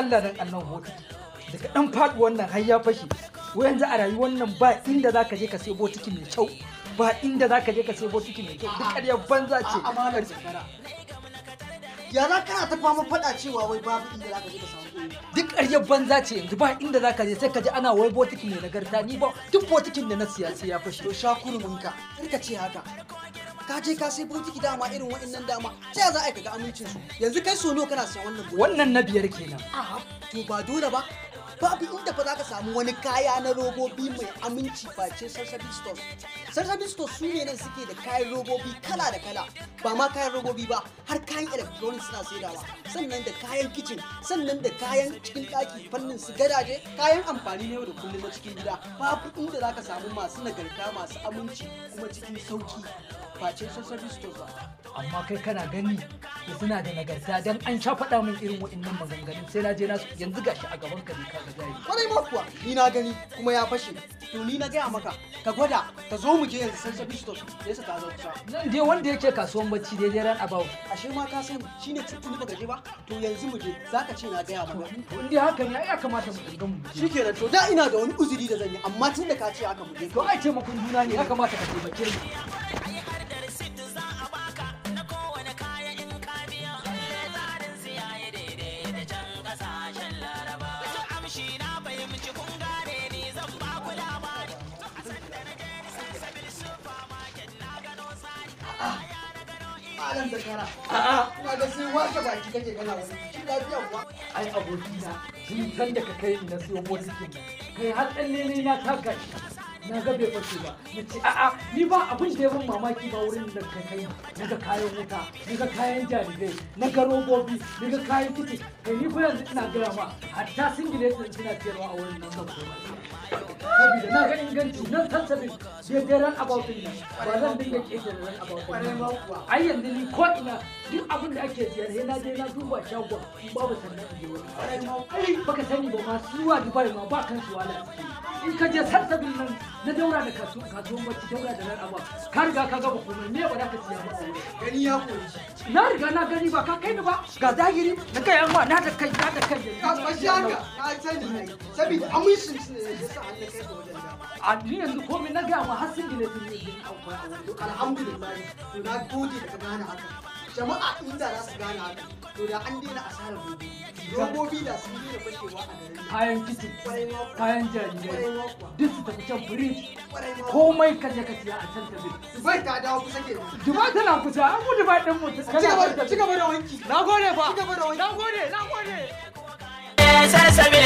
Allah dan annabi botiki daga dan faɗi wannan har ya fashe. Wai yanzu a rayuwar nan ba inda zaka je ka sai botiki mai kyau, ba inda zaka je ka sai botiki mai kyau, duk ƙaryar banza ce. Amanar zakara. Ya za kana ta fama faɗa cewa wai babu inda za ka je ka samu kuɗi? Duk ƙaryar banza ce, yanzu ba inda zaka je sai ka ji ana wai botiki mai nagarta, ni ba duk botikin da na siya sai ya fashe. To sha kuruminka, kar ka ce haka. Ka je ka sai botiki dama irin waɗannan dama, ta ya za a yi ka ga amincin su? Yanzu kai so nawa kana siyan wannan botiki? Wannan na 5 kenan. A'a, to ba dole ba. Babu inda fa za ka samu wani kaya na robobi mai aminci face Salsabil Stores. Salsabil Stores su ne nan suke da kayan robobi kala da kala, ba ma kayan robobi ba, har kayan electronics suna saidawa, sannan da kayan kitchen, sannan da kayan cikin ɗaki, fannin su gadaje, kayan amfani na yau da kullum na cikin gida. Babu inda za ka samu masu nagarta, masu aminci kuma cikin sauki face Salsabil Stores ba. Amma kai kana gani da suna da nagarta, dan an sha faɗa min irin waɗannan maganganun sai na je na yanzu gashi a gaban ka ne ka ga zahiri. Kwarai ma kuwa, ni na gani kuma ya fashe. To ni na gaya maka, ka gwada, ka zo mu je yanzu Salsabil Stores, nesa ta zo kusa. Nan dai wanda yake kasuwan bacci daidai ran about. Ashe ma ka sani shine tuntuni baka je ba, to yanzu mu je, zaka ce na gaya maka. To in dai haka ne ai ya kamata mu dinga mu je. Shikenan, to da ina da wani uzuri da zan yi, amma tun da ka ce haka mu je. To ai taimakon juna ne, ya kamata ka taimake ni. Malam zakara. A'a. Ina ga sai washe baki kake kana wani. Shi lafiya kuwa. Ai abokina, tun san da ka kai ni na siyo botikin nan, kai har tsalle ne na taka shi. Na ga bai fashe ba. Na ce a'a, ni ba abin da ya ban mamaki ba wurin da ka kai ni. Na ga kayan wuta, na ga kayan jarirai, na ga robobi, na ga kayan kicin. Kai ni fa yanzu ina gaya ma, hatta singiletin suna siyarwa a wurin nan zan koma. Saboda na ga inganci nan Salsabil daidai ran about din nan, ba zan dinga ƙetare ran about din nan ba. Ai yanzu ni ko ina duk abin da ake siyar sai na je na duba shagon in babu sannan in je wani. Ai baka sani ba, masu zuwa Dubai ma ba kansu wala suke. In ka je Salsabil nan na daura da kasuwan bacci daura da ran about, ka riga ka gama komai, me ba za ka siya ba a wurin? Gani ya koyi. Na riga na gani ba ka kai ni ba, ga zahiri na gaya ma na da kai, na da kai. Ka bashi haka, na sani ne. Saboda amincin su ne ya sa an na kai ka wajen dama. A ni yanzu komai na gaya ma har singiletin ne zai akwai a wurin. To alhamdulillah, to na gode da ka gane haka. Jama'a inda za su gane haka, to da an daina asarar robobi. Robobi da sun daina fashewa a garin nan. Kayan kicin, Kwarai ma kuwa. kayan jarirai, Kwarai ma kuwa. duk su tafi can firij. Kwarai ma kuwa. Komai ka je ka siya a Salsabil. Dubai ta dawo kusa kenan. Dubai tana kusa, an mu Dubai ɗin mu. Ci gaba da wanki. Na gode fa. Ci gaba da wanki. Na gode, na gode. Salsabil.